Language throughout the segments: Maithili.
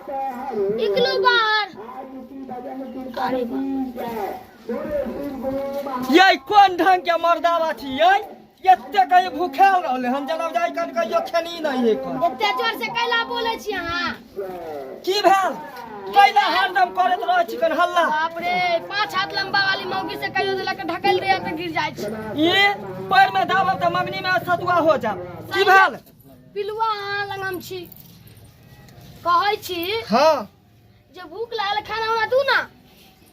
निकलू बाहर। अरे बाप। ये कोन ढंग के मर्दावा छी ये एते कहीं भूखाल रहले हम जेना जाय कन कहियो खेनी नहीं है कन। एते जोर से कैला बोलै छी अहाँ? की भेल? कैला हरदम करैत रहै छी कन हल्ला? बाप रे, 5 हाथ लंबा वाली मौगी से कहियो देलक ढकल दे त गिर जाय छी। ई पैर में दाबब त मंगनी में सतुआ हो जा। की भेल? पिलुआ अहाँ लग हम छी, कहै छी हाँ जे भूख लागल, खाना उना दू ना।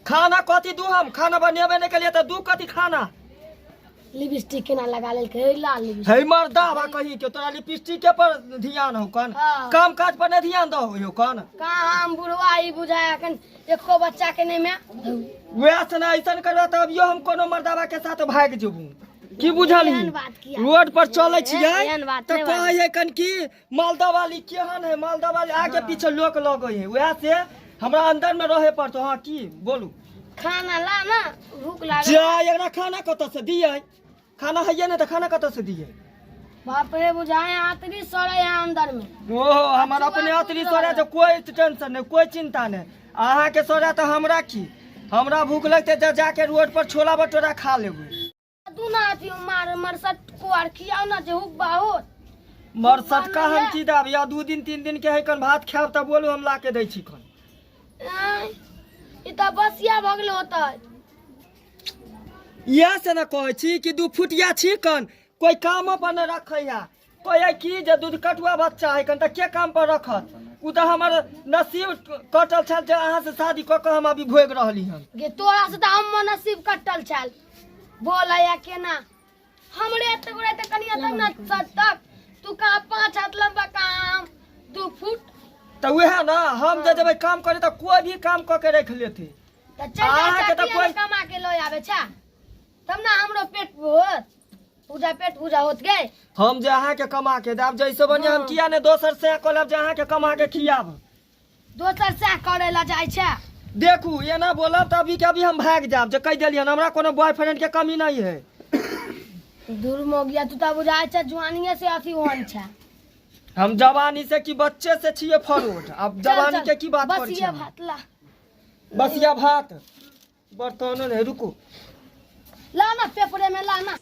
खाना कथी दू? हम खाना बनेबे नहीं केलिए त दू कथी खाना? लिपस्टिक केना लगा लेलकै, लाल लिपस्टिक। हे मर्दावा कहीं के तोरा लिपस्टिक के पर ध्यान हो कन? हाँ। काम काज पर नहीं ध्यान दहो हो कन? कहाँ हम बुढ़वा ई बुझाय अखन एको बच्चा के नहीं में। वएह से ना ऐसन करबा त अभियो हम कोनो मर्दावा के साथ भाग जेबू। की बुझलही? एहन बात किया? रोड पर चलै छियै एहन बात त नहि बाजू। कहै है कन की मालदा वाली केहन है, मालदा वाली आगे पीछे लोक लगै है, वएह से हमरा अंदर में रहे पड़तो। हाँ की बोलू? खाना ला ना, भूख लागल। जा एकरा खाना कतऽ से दियै? खाना हैये नहीं त खाना कतऽ से दियै? बाप रे, बुझाए आतरी सड़े है अंदर में। ओहो, हमर अपने आतरी सड़े तो कोई टेंशन नहीं, कोई चिंता नहीं। अहाँ के सड़े तो हमरा की, हमरा भूख लगते त जाके रोड पर छोला भटूरा खा लेबै। तू ना अथी मार मरसट को आर खियाओ ना जे हुक बाहोत। मरसटका हम की दाब? या 2 दिन 3 दिन के है कन भात खायब त बोलू हम ला के दै छी कन। आँय, ई त बसिया भऽ गेल होतै। इएह से ना कहै छी कि 2 फुटिया छी कन, कोई काम पर न रखै है। कहै की जे दूध कटुआ बच्चा है कन त के काम पर रखत? उ त हमर नसीब कटल छल जे अहाँ से शादी कऽ के हम अभी भोग रहली हन। गे तोरा से त हम नसीब कटल छल। बोलै या केना हमरे एते गोरा त कनिया तब ना सटक, तू कहाँ 5 हाथ लंबा, कहाँ हम 2 फुट। त उएह ना हम जे जेबै काम करे त कोई भी काम कऽ के रख लेते। त चल जा, अहाँके त चाची, कोई कमा के लऽ आबै छा तब ना हमरो पेट होत, पूजा पेट पूजा होत गे। हम जे अहाँ के कमा के देब जैसे बढ़िया हम किया ने दोसर से कहलब जे अहाँ के कमा के खियाब। दोसर से करे ला जाय छे। देखू एना बोलब त अभी के अभी हम भाग जाब जे कह देलियन हमरा कोनो बॉयफ्रेंड के कमी नहीं है। दूर मोगिया, तू त बुझाय छे जुआनिये से अथी होन छे। हम जवानी से की बच्चे से छिए फरोड, अब चल, जवानी चल, के की बात करै बसिया छी? भात ला। बसिया भात बर्तन नहीं, रुको ला ना पेपरे में ला ना।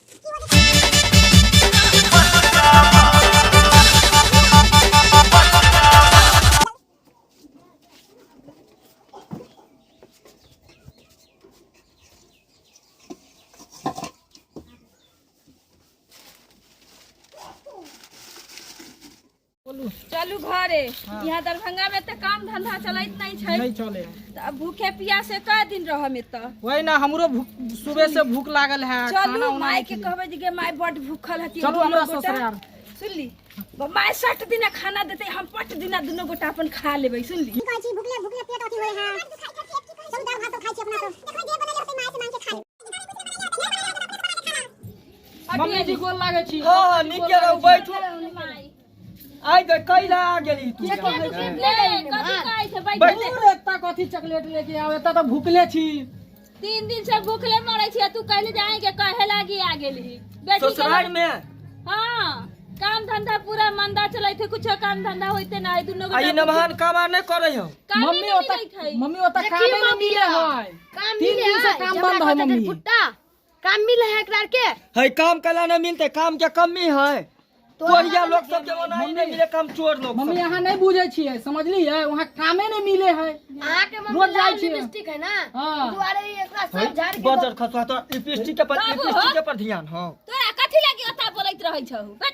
चलू घरे। यहाँ दरभंगा में तऽ काम धंधा चलैत नहीं छै। नहीं चले। तऽ अब भूखे प्यासे कै दिन रहम एतऽ? वही ना, हमरो भूख सुबह से भूख लागल है। चलू खाना उना माय नहीं के खेली। कहबै जे गे माय बड भूखल हती। चलू दुनू हमरा गोटा। ससुराल। सुनली माय 60 दिना खाना देते, हम पट दिना दुनू गोटा अपन खा लेबै। सुनली की कहै छी, भूखले भूखले पेट अथी होय है। चलू दाल भात सब खाइ छी अपना सब। देखबै जे बनेले होतै माय से मांग के खा लेबै। मम्मी जी गोर लागै छी। हाँ हाँ नीके रहू, बैठू। आइ गई कैला आ गेली तू? कथी कहै छै? बैठ। दूर एत्ता कथी चॉकलेट लेके आवे, एत्ता तऽ भूखले छी। 3 दिन से भूखले मरै छी, तू कहले जाएंगे कहे लागी आ गेली बेटी के। ससुराल में हाँ, काम धंधा पूरा मंदा चलैत है, कुछो काम धंधा होइते ना है। दुनू आ ई नमहान काम आर नहीं करे हो। कामे मम्मी नहीं ओतऽ मिलैत है। मम्मी ओतऽ देखी कामे नहीं मम्मी, मिले है। काम 3 मिले दिन से है, काम जकरा बंद है कहते मम्मी। फुट्टा काम मिले है एकरा के? है काम कला नहीं मिलते, काम के कमी है। तोरा कोरिया लोग सब के ओना ही नहीं मिले काम, चोर लोग मम्मी सब। अहाँ नहीं बुझे छियै, समझलियै? वहाँ कामे नहीं मिले है। अहाँ के मम्मी रोज जाइ लाल छियै। लिपस्टिक है ना, हाँ। दुआरे ही एकरा सब झाड़ के बजर खसुआ तो लिपस्टिक के पर, बाबू, लिपस्टिक के पर ध्यान। हाँ तोरा कथी लागी ओता बोलैत रहै छहु? बट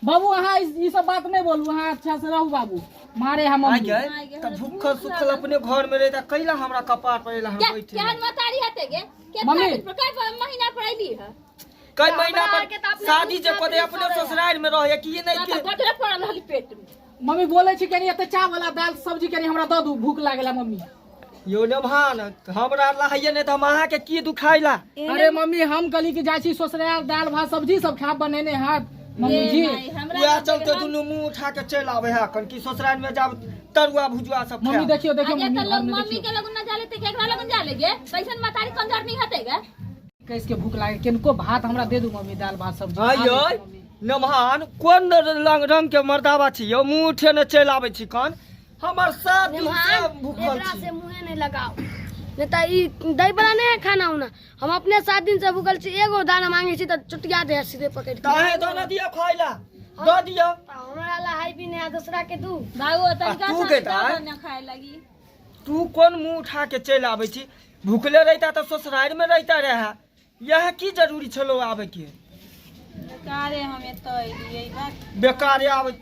बाबू अहाँ ई सब बात नहीं बोलू, अहाँ अच्छा से रहू बाबू। मारे हम आ मम्मी। गए त भूखल सुखल अपने घर में रहता, कैला हमरा कपार पर एला हम क्या बैठे। केहन मतारी हते गे? केतना मम्मी। दिन पर कै महीना पर अइली है? कई हमरा महीना पर आरके तऽ अपने शादी जे भूख कदे साथ अपने सड़े है। ससुराल में रहे कि नहीं तऽ कि गोटरे पड़ल हली पेट में। मम्मी बोले छी कनी एते चावल आ दाल सब्जी कनी हमरा दऽ दू, भूख लागल है मम्मी। यो नभान हमरा लहैये नहीं त हम अहाँ के की दुखाइला? अरे मम्मी हम कहली कि जाइ छी ससुराल, दाल भात सब्जी सब खाब बनेने हाथ मम्मी जी। माय, हमरा वएह लग चलते हम- दुनू मुंह उठा के चलि आबै है कन कि ससुराल में जाब तरुआ भुजुआ सब मम्मी खायब। देखियो देखियो आ जे मम्मी तऽ घर लोग में मम्मी देखियो के लगन न जाले त केकरा लगन जाले गे? कैसन मतारी कंजर नहीं हते गे? कैस के भूख लागे, किनको भात हमरा दे दू मम्मी, दाल भात सब्जी खा आय लै छी यै मम्मी। नमहान कोन रंग रंग के मर्दावा छी यौ, मुंह उठेने चलि आबै छी कन? हमर 7 दिन से निमान भूखल एकरा छी। से मुँहे नहीं लगाओ, नहीं तो ई दै वाला नहीं है खाना उना। हम अपने 7 दिन से भूखल छी, एगो दाना मांगे छी तो चुटिया दे है सीधे पकड़ के। काहे दो ना दियो खाइला, दो दियो। हमरा ला है भी नहीं है, दूसरा के दू। बाबू तनिका तू सा के दऽ दाय? दऽ ने खाए लगी। तू कोन मुंह उठा के चलि आबै छी? भूखले रहिता तऽ ससुरारि में रहिता रहे, यह की जरूरी छलो आबै के? बेकारे हम एतऽ एलियै बात। बेकारे आबै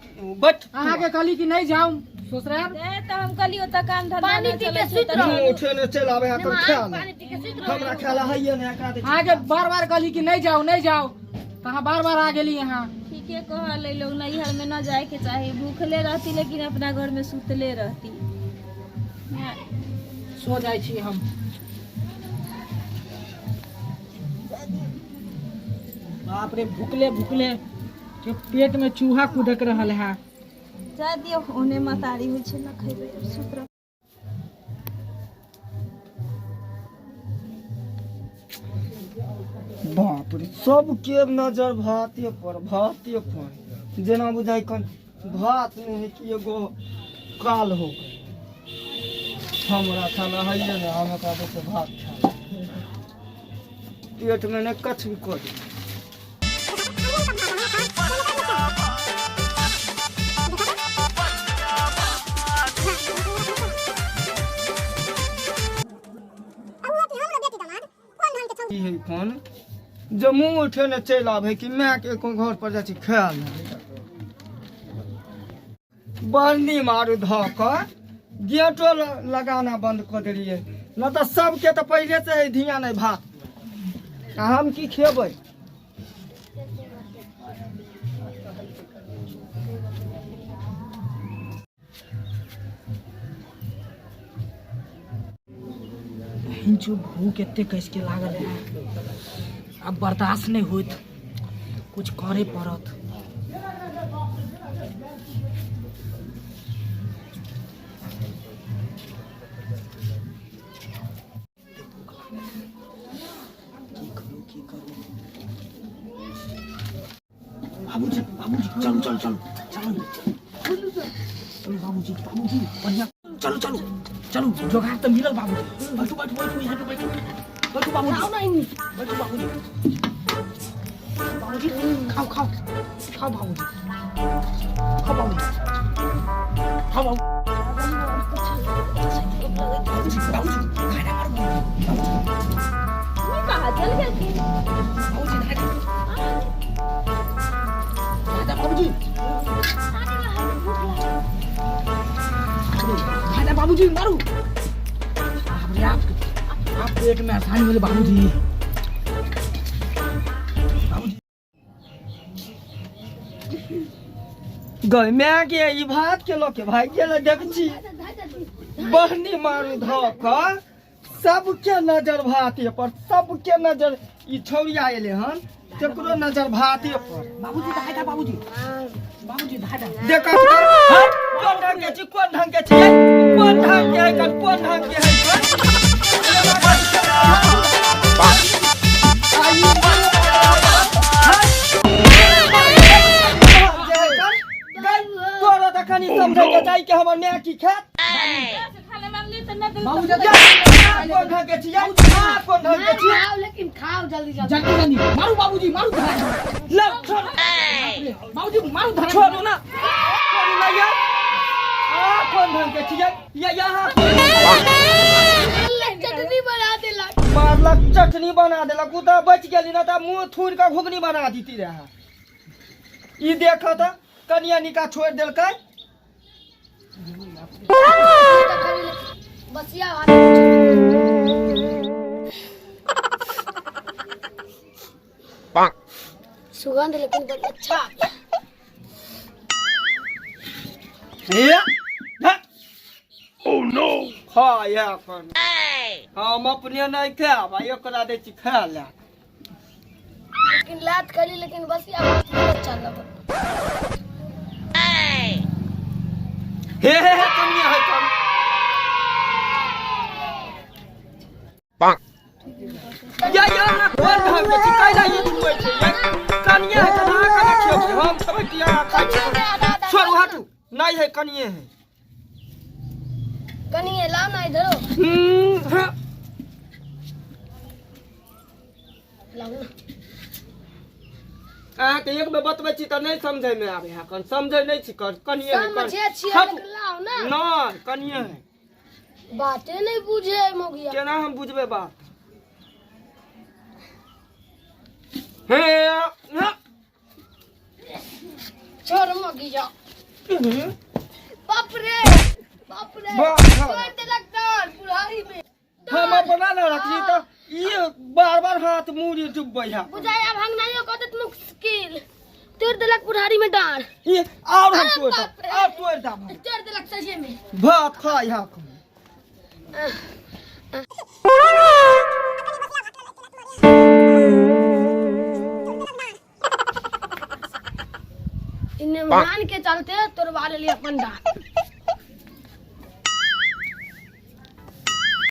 बैठ। अहाँके कहली कि नहीं जाओ ससुराल। ए तऽ हम कहली ओतऽ काम धंधा पानी नहि पी के चलै छै सुति तऽ रहू। मुंह उठेने चलि आबै है कर निमान, खाय ले। पानी पी के सुति रहू। हमरा खाय ला हइये नहि एकरा दै छी। अहाँके बार बार कहली कि नहीं जाओ नहीं जाओ, तऽ अहाँ बार बार आ गेली यहाँ। ठीके कहल लोग, नैहर में न जाए के चाही, भूखले रहती लेकिन अपना घर में सुतले रहती। सो जाइ छी हम। बाप रे, भूखले भूखले जो पेट में चूहा कुदक रहल है। जा दियौ, ओने मतारी होइ छै न खैबै, सुत रह। बाप रे, सबके नजर भाते पर भाते पर, जेना बुझाइ कन भात नहि है कि एगो काल हो गेल। हमरा खाना हइये नहि, हम एकरा दै छियै भात खाय, पेट में नहि कछु भी कऽ दे। की है कोन जे मुँह उठेने चलि आबै कि मायके को घर पर जाइ छी खाय लए। बरनी मारू धऽ कऽ गेटो लगाना बंद कऽ देलियै, नहि तऽ सबके तऽ पहिले से है धिया नहि भात, आ हम की खेबै? हिंचू भूख एते कस के लागल है, अब बर्दाश्त नहीं होत, कुछ करे पड़त। की करू की करू? बाबूजी बाबूजी चलू चलू चलू चलू चलू बाबूजी बाबूजी बढ़िया, चलू चलू चलू, जोगाड़ तऽ मिलल बाबूजी। बैठू बैठू बैठू, यहाँ पे बैठू बैठू बाबूजी, बैठू बाबूजी। बाबूजी खाओ खाओ खाओ बाबूजी, खाओ बाबूजी, खाओ बाबू। बाबूजी बाबूजी खाना मारू बाबूजी। कहाँ चल गेलखिन? बाबूजी नहा जा बाबूजी, खाना बाबूजी मारू। बाप रे, आप पेट में आसानी होले बाबूजी। बाबूजी गय माय के ई भात के लऽ के भागि गेलै। देख छी बहनी मारू धऽ कऽ सबके नजर भाते पर, सबके नजर ई छौरिया एले हन तकरो नजर भाते पर। बाबूजी दहाइ दा बाबूजी, बाबूजी दहाइ दा। देख हट, कोन ढंग के छी, कोन ढंग के छी, कोन ढंग के है, कोन ढंग के है। तोरा तऽ कनि समझै के चाही कि हमर माय की खायत। खाना मांगली तऽ नहि देलकै। बाबूजी कोन ढंग के छी, कोन ढंग के छी? खाओ लेकिन खाओ जल्दी जल्दी जल्दी जल्दी मारू बाबूजी, मारू धरा। ले छोड़ बाबूजी मारू धरा। छोड़ू ना, छोड़ू ना यार। आ कोन ढंग के छी ये? यहाँ चटनी बना देलक, मारलक चटनी बना देलक। उ तऽ बचि गेली ना तऽ मुँह थूरि कऽ घुघनी बना दीती रहे। ई देख तऽ कनिया निका छोड़ि देलकै। बसिया भात सुगंध लेकिन बड़ी अच्छा। हे खा अपन, हम अपने नहि खायब आ एकरा दै छी खाय लए। लेकिन लात खली लेकिन बसिया भात बहुत अच्छा लगल। हे हे हे कनिया है कन या या कोन ढंग के छी? कैला ई छुए छै ये? कनिया है कन, अहाँ कना खेबै? हम खेबै कि अहाँ खाइ छी? छोड़ू हटू, नहि है कनिये है। कनिए लाओ ना इधरो। हाँ। लाओ ना। अहाँके एक बेर बतबै छी तऽ नहि समझैमे आबै है कन समझै नहि छी कन कनिए है, कन। समझे छियै हट। लेकिन लाओ ना। नहि कनिए है। बाते नहीं बुझे है मौगिया। केना हम बुझबै बात? हे हे। छोड़ मौगिया। बाप रे बाप रे। बाप रे। तोड़ देलक डाँड़ बुढ़ारी में। हम अपना ना रखली तऽ ई बार बार हाथ मुड़ी डुबबै है। बुझाइ आब हंगनाइयो कऽ देत मुश्किल। तोड़ देलक बुढ़ारी में डाँड़। ई और हम अरे तोड़ बाप रे। और तोड़ दाम हम। तोड़ देलक सजे में। भात खाइ है अखन। इन्ने मान के चलते तोड़वा लेली अपन डाँड़।